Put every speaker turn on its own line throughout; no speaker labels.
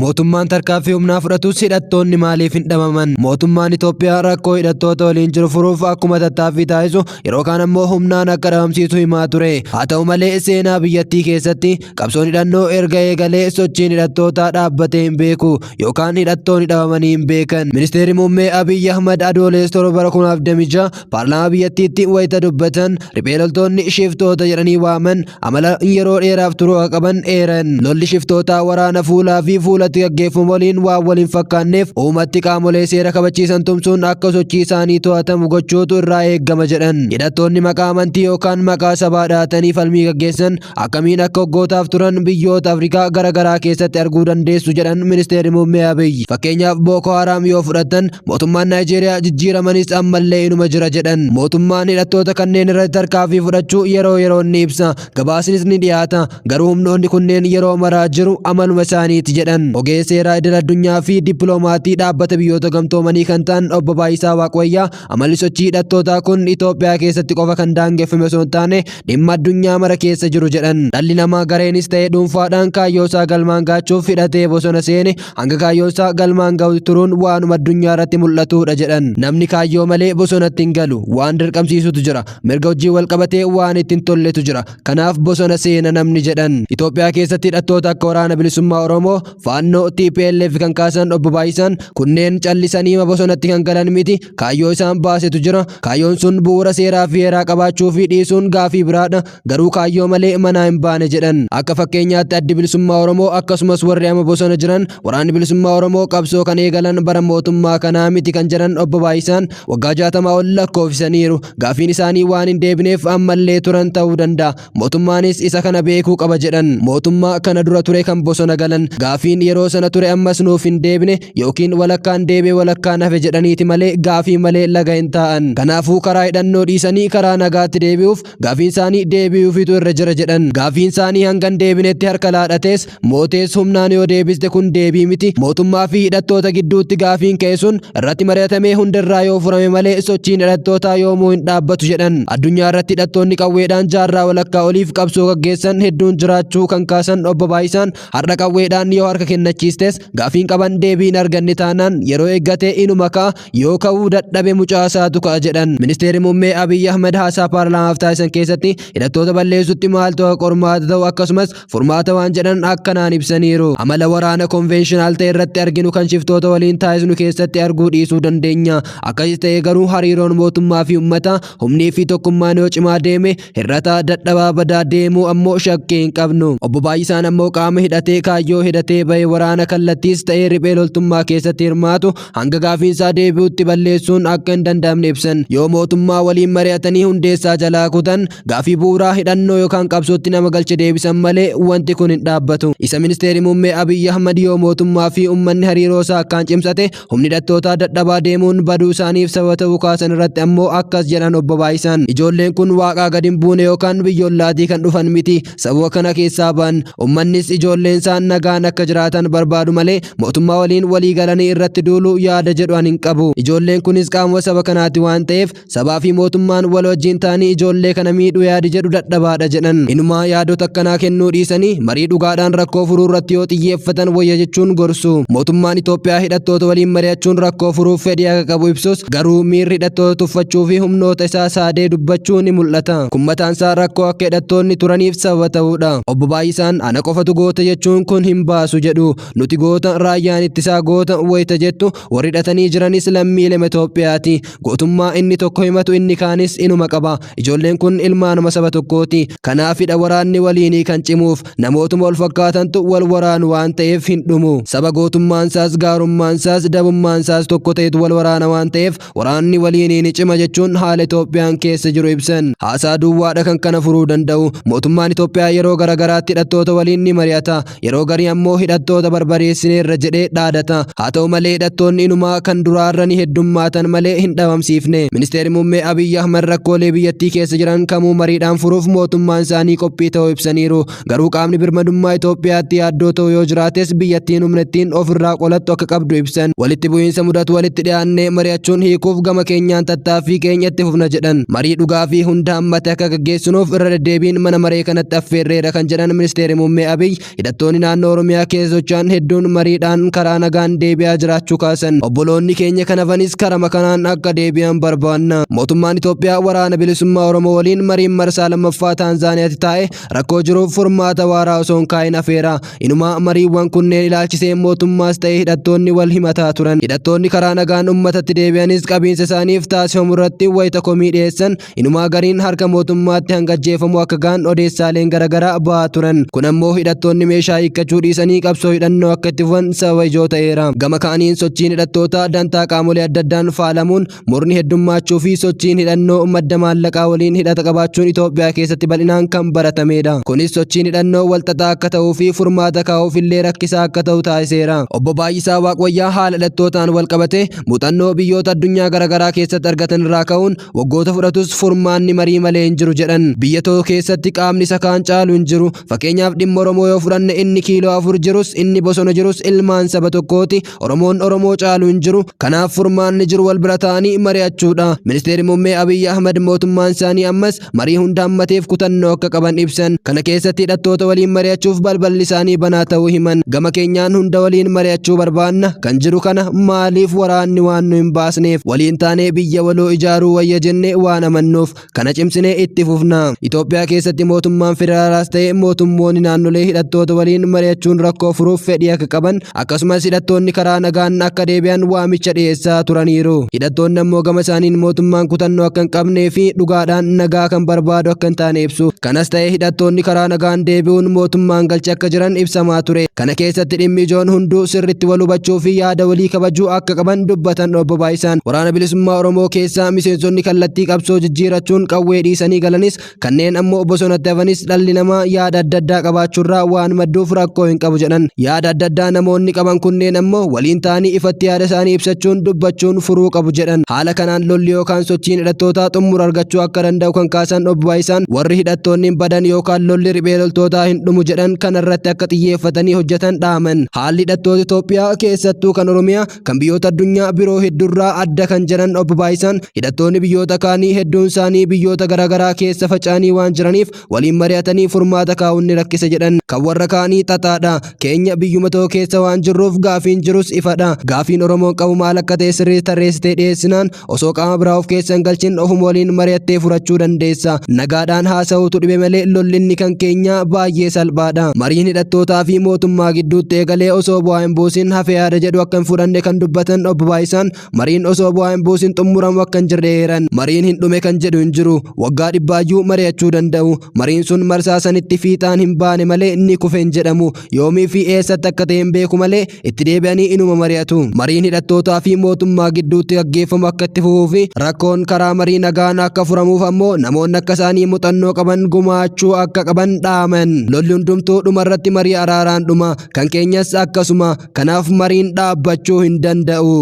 Mootummaan tarkaanfii humnaa fudhatus hidhattoonni maaliif hin dhabaman? Mootummaan Itoophiyaa rakkoo hidhattoota waliin jiru furuuf akkuma tattaaffii taasisu yeroo kaan ammoo humnaan akka dhabamsiisu himaa ture. Haa ta'u malee, seenaa biyyattii keessatti qabsoon hidhannoo erga eegalee sochiin hidhattootaa dhaabbatee hin beeku yookaan hidhattoonni dhabamanii hin beekan. Ministeerri Muummee Abiyyi Ahmad Adoolessa 7 bara 2026 paarlaamaa biyyattiitti wayita dubbatan riphee loltoonni shiftoota jedhanii waaman amala yeroo dheeraaf turuu akka qaban eeran. Lolli shiftootaa waraana fuulaa fi fuulatti gaggeeffamu waliin waan wal hin fakkaanneef uummatti qaamolee seera kabachiisan tumsuun akka sochii isaanii to'atamu gochuutu irraa eeggama jedhan. Hidhattoonni maqaa amantii yookaan maqaa sabaa dhahatanii falmii gaggeessan akkamiin akka waggootaaf turan biyyoota Afrikaa gara garaa keessatti arguu dandeessu jedhan Ministeerri Muummee Abiyyi. Fakkeenyaaf, Booko Haraam yoo fudhattan, mootummaan Naayijeeriyaa jijjiiramanis ammallee inuma jira jedhan. Mootummaan hidhattoota kanneen irratti tarkaanfii fudhachuu yeroo yeroon ni ibsa. Gabaasnis ni dhiyaata. Garuu humnoonni kunneen yeroo maraa jiru, amaluma isaaniiti jedhan. Ogeessa seeraa idil addunyaa fi dippiloomaattii Dhaabbata Biyyoota Gamtoomanii kan ta'an Obbo Baay'isaa Waaqwayyaa amalli sochii hidhattootaa kun Itoophiyaa keessatti qofa kan daangeffame osoo hin taane dhimma addunyaa mara keessa jiru jedhan. Dhalli namaa gareenis ta'e dhuunfaadhaan kaayyoo isaa galmaan gaachuuf hidhatee bosona seene hanga kaayyoon isaa galmaan ga'utti turuun waanuma addunyaa irratti mul'atudha jedhan. Namni kaayyoo malee bosonatti hin galu. Waan dirqamsiisutu jira. Mirga hojii wal qabatee waan itti hin tolletu jira. Kanaaf bosona seena namni jedhan. Itoophiyaa keessatti hidhattoota akka Waraana Bilisummaa Oromoo, Faannoo, TPLF kan kaasan Obbo Baay'isaan, kunneen callisanii bosonatti kan galan miti, kaayyoo isaan baasetu jira. Kaayyoon sun bu'uura seeraa fi heeraa qabaachuu fi dhiisuun gaafii biraadha. Garuu kaayyoo malee manaa hin baane jedhan. Akka fakkeenyaatti Addi Bilisummaa Oromoo akkasumas warri amma bosona jiran Waraanni Bilisummaa Oromoo qabsoo kan eegalan bara mootummaa kanaa miti kan jedhan Obbo Baay'isaan, waggaa 60 ol lakkoofsisaniiru. Gaafiin isaanii waan hin deebineef ammallee turan ta'uu danda'a. Mootummaanis isa kana beekuu qaba jedhan. Mootummaa kana dura ture kan bosona galan gaafiin yeroo sana ture ammas nuuf hin deebine yookiin walakkaan deebi'e walakkaan hafe jedhaniiti malee gaafii malee laga hin taa'an. Kanaafuu karaa hidhannoo dhiisanii karaa nagaatti deebi'uuf gaafiin isaanii deebi'uufitu irra jira jedhan. Gaafiin isaanii hanga hin deebinetti harka laadhatees mootees humnaan yoo deebiste kun deebii miti. Mootummaa fi hidhattoota gidduutti gaafiin ka'e sun irratti mari'atamee hundarraa yoo furame malee sochiin hidhattootaa yoomuu hin dhaabbatu jedhan. Addunyaa irratti hidhattoonni qawweedhaan jaarraa walakkaa oliif qabsoo gaggeessan hedduun jiraachuu kan kaasan Obbo Baay'isaan, har'a qawweedhaan yoo harka kennachiistes gaafiin qaban deebii hin arganne taanaan yeroo eeggate inuma ka'a, yoo ka'uu dadhabe mucaasaatu ka'a jedhan. Ministeerri Muummee Abiyyi Ahmad haasaa paarlaamaaf taasisan keessatti hidhattoota balleessutti maaltu akka qormaata ta'u akkasumas furmaata waan jedhan akkanaan ibsaniiru. Amala waraana konveeshinaal ta'e irratti arginu kan shiftoota waliin taasisnu keessatti arguu dhiisuu dandeenya. Akkasis ta'ee garuu hariiroon mootummaa fi uummataa, humnii fi tokkummaan yoo cimaa deeme hir'ataa, dadhabaa, badaa deemuu ammoo shakkii hin qabnu. Obbo Baay'isaan ammoo qaama hidhatee kaayyoo hidhatee bahe waraana kallattiis ta'ee riphee loltummaa keessatti hirmaatu hanga gaafiinsaa deebi'utti balleessuun akka hin danda'amne ibsan. Yoo mootummaa waliin mari'atanii hundeessaa jalaa kutan, gaafii bu'uuraa hidhannoo yookaan qabsootti nama galche deebisan malee wanti kun hin dhaabbatu. Isa Ministeerri Muummee Abiyyi Ahmad yoo mootummaa fi uummanni hariiroo isaa akkaan cimsate humni hidhattootaa dadhabaa deemuun baduu isaaniif sababa ta'uu kaasan irratti ammoo akkas jedhan Obbo Baay'isaan. Ijoolleen kun waaqaa gad hin buune yookaan biyyollaatii kan dhufan miti. Sababa kana keessaa ba'an. Uummannis ijoolleen isaa nagaan akka jiraatan barbaadu malee mootummaa waliin walii galanii irratti duuluu yaada jedhu ani hin qabu. Ijoolleen kunis qaamuma saba kanaati waan ta'eef sabaa fi mootummaan wal wajjin ta'anii ijoollee kana miidhuu yaadi jedhu dadhabaadha jedhan. Inumaa yaadota akkanaa kennuu dhiisanii marii dhugaadhaan rakkoo furuu irratti yoo xiyyeeffatan wayya jechuun gorsu. Mootummaan Itoophiyaa hidhattoota waliin mari'achuun rakkoo furuuf fedhii akka qabu ibsus, garuu miirri hidhattoota tuffachuu fi humnoota isaa saadee dubbachuu ni mul'ata. Kun mataansaa rakkoo akka hidhattoonni turaniif sababa ta'uudha. Obbo Baay'isaan ana qofatu goota jechuun kun hin baasu jedhu. Nuti goota, raayyaan ittisaa goota wayita jettu, warri hidhatanii jiranis lammiilema Itoophiyaati. Gootummaa inni tokko himatu inni kaanis inuma qaba. Ijoolleen kun ilmaanuma saba tokkooti. Kanaafidha waraanni waliinii kan cimuuf. Namootuma wal fakkaatantu wal waraanu waan ta'eef hin dhumu. Saba gootummaansaas, gaarummaansaas, dabummaansaas tokko ta'etu wal waraana waan ta'eef waraanni waliinii ni cima jechuun haala Itoophiyaan keessa jiru ibsan. Haasaa duwwaadha kan kana furuu danda'u. Mootummaan Itoophiyaa yeroo garagaraatti hidhattoota waliin ni mari'ata. Yeroo garii ammoo hidhattoota barbadeessineerra jedhee dhaadata. Haa ta'u malee, hidhattoonni inumaa kan duraarra ni heddummaatan malee hin dhabamsiifne. Ministeerri Muummee Abiyyi Ahmad rakkoolee biyyattii keessa jiran kamuu mariidhaan furuuf mootummaan isaanii qophii ta'uu ibsaniiru. Garuu qaamni birmadummaa Itoophiyaatti yaaddoo ta'u yoo jiraates biyyattiin humna ittiin ofirraa qolattu akka qabdu ibsan. Walitti bu'iinsa mudatu walitti dhiyaannee mari'achuun hiikuuf gama keenyaan tattaaffii keenya itti fufna jedhan. Marii dhugaa fi hunda hammate akka gaggeessinuuf irra deddeebiin mana maree kanatti affeerreera kan jedhan Ministeerri Muummee Abiy, hidhattoonni naannoo Oromiyaa keessa socho'an socho'an hedduun mariidhaan karaa nagaan deebi'aa jiraachuu kaasan. Obboloonni keenya kan hafanis karama kanaan akka deebi'an barbaanna. Mootummaan Itoophiyaa Waraana Bilisummaa Oromoo waliin mariin marsaa lammaffaa Taanzaaniyaatti taa'e rakkoo jiruuf furmaata waaraa osoo hin kaa'in hafeera. Inumaa mariiwwan kunneen ilaalchisee mootummaas ta'ee hidhattoonni wal himataa turan. Hidhattoonni karaa nagaan uummatatti deebi'anis qabiinsa isaaniif taasifamu irratti wayita komii dhiyeessan, inumaa gariin harka mootummaatti hanga ajjeefamuu akka ga'an odeessaaleen garaagaraa ba'aa turan. Kun ammoo hidhattoonni meeshaa hiikkachuu dhiisanii qabsoo hidhannoo akka itti fufan sababa ijoo ta'eera. Gama kaaniin sochiin hidhattootaa dantaa qaamolee adda addaan faalamuun, murni heddummaachuu fi sochiin hidhannoo madda maallaqaa waliin hidhata qabaachuun Itoophiyaa keessatti bal'inaan kan baratamedha. Kunis sochiin hidhannoo walxaxaa akka ta'uu fi furmaata kaa'uuf illee rakkisaa akka ta'u taasiseera. Obbo Baay'isaa Waaqwayyaa haala hidhattootaan wal qabate muuxannoo biyyoota addunyaa garaagaraa keessatti argatan irraa ka'uun, waggoota fudhatus furmaanni marii malee hin jiru jedhan. Biyya tokko keessatti qaamni isa kaan caalu hin jiru. Fakkeenyaaf, dhimma Oromoo yoo fudhanne, inni kiiloo 4 jirus, inni bosona jirus ilmaan saba tokkooti. Oromoon Oromoo caalu hin jiru. Kanaaf furmaanni jiru wal bira ta'anii mari'achuudha. Ministeerri Muummee Abiyyi Ahmad mootummaan isaanii ammas marii hunda hammateef kutannoo akka qaban ibsan. Kana keessatti hidhattoota waliin mari'achuuf balballi isaanii banaa ta'uu himan. Gama keenyaan hunda waliin mari'achuu barbaanna. Kan jiru kana maaliif waraanni waan nu hin baasneef, waliin taanee biyya waloo ijaaruu wayya jennee waan amannuuf kana cimsinee itti fufna. Itoophiyaa keessatti mootummaan federaalaas ta'e mootummoonni naannolee hidhattoota waliin mari'achuun rakkoo furuuf fedhii akka qaban, akkasumas hidhattoonni karaa nagaan akka deebi'an waamicha dhiyeessaa turaniiru. Hidhattoonni ammoo gama isaaniin mootummaan kutannoo akka hin qabnee fi dhugaadhaan nagaa kan barbaadu akka hin taane ibsu. Kanas ta'e, hidhattoonni karaa nagaan deebi'uun mootummaan galche akka jiran ibsamaa ture. Kana keessatti dhimmi ijoon hunduu sirriitti wal hubachuu fi yaada walii kabajuu akka qaban dubbatan Obbo Baay'isaan. Waraana Bilisummaa Oromoo keessaa miseensonni kallattii qabsoo jijjiirachuun qawwee dhiisanii galanis, kanneen ammoo bosonatti hafanis, dhalli namaa yaada adda addaa qabaachuurraa waan madduuf rakkoo hin qabu jedhan. Yaada adda addaa namoonni qaban kunneen ammoo waliin ta'anii ifatti yaada isaanii ibsachuun, dubbachuun furuu qabu jedhan. Haala kanaan lolli yookaan sochiin hidhattootaa xumura argachuu akka danda'u kan kaasan Obbo Baay'isaan, warri hidhattoonni hin badan yookaan lolli riphee loltootaa hin dhumu jedhan kanarratti akka xiyyeeffatanii hojjetan dhaaman. Haalli hidhattoota Itoophiyaa, keessattuu kan Oromiyaa, kan biyyoota addunyaa biroo hedduurraa adda kan jedhan Obbo Baay'isaan, hidhattoonni biyyoota kaanii hedduun isaanii biyyoota garaagaraa keessa faca'anii waan jiraniif waliin mari'atanii furmaata kaa'uun ni rakkisa jedhan. Kan warra kaanii xaxaadha. Keenya biyyuma tokko keessa waan jirruuf gaafiin jirus ifadha. Gaafiin Oromoon qabu maal akka ta'e sirrii tarreessitee dhiyeessinaan, osoo qaama biraa of keessa hin galchin ofuma waliin mari'attee furachuu dandeessa. Nagaadhaan haasa'uutu dhibe malee lollinni kan keenyaa baay'ee salphaadha. Mariin hidhattootaa fi mootummaa gidduutti eegalee osoo bu'aa hin buusin hafe yaada jedhu akka hin fudhanne kan dubbatan Obbo Baay'isaan, mariin osoo bu'aa hin buusin xumuramu akka hin jirre eeran. Mariin hin dhume kan jedhu hin jiru. Waggaa 100yyuu mari'achuu danda'u. Mariin sun marsaa sanitti fiixaan hin baane malee ni kufe hin jedhamu. Yoomii fi eessatti akka ta'e hin beeku malee itti deebi'anii inuma mari'atu. Mariin hidhattootaa fi mootummaa gidduutti gaggeeffamu akka itti fufuu fi rakkoon karaa marii nagaan akka furamuuf ammoo namoonni akka isaanii muuxannoo qaban gumaachuu akka qaban dhaaman. Lolli hundumtuu dhumarratti marii araaraan dhuma. Kan keenyas akkasuma. Kanaaf mariin dhaabbachuu hin danda'u.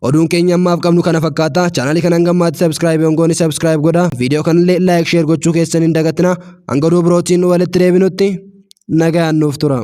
Oduun keenya ammaaf qabnu kana fakkaata. Chaanaalii kana hanga ammaatti subscribe hin goone subscribe godha. Viidiyoo kanallee like, share gochuu keessan hin dagatina. Hanga oduu birootiin walitti deebinutti nagaan nuuf tura.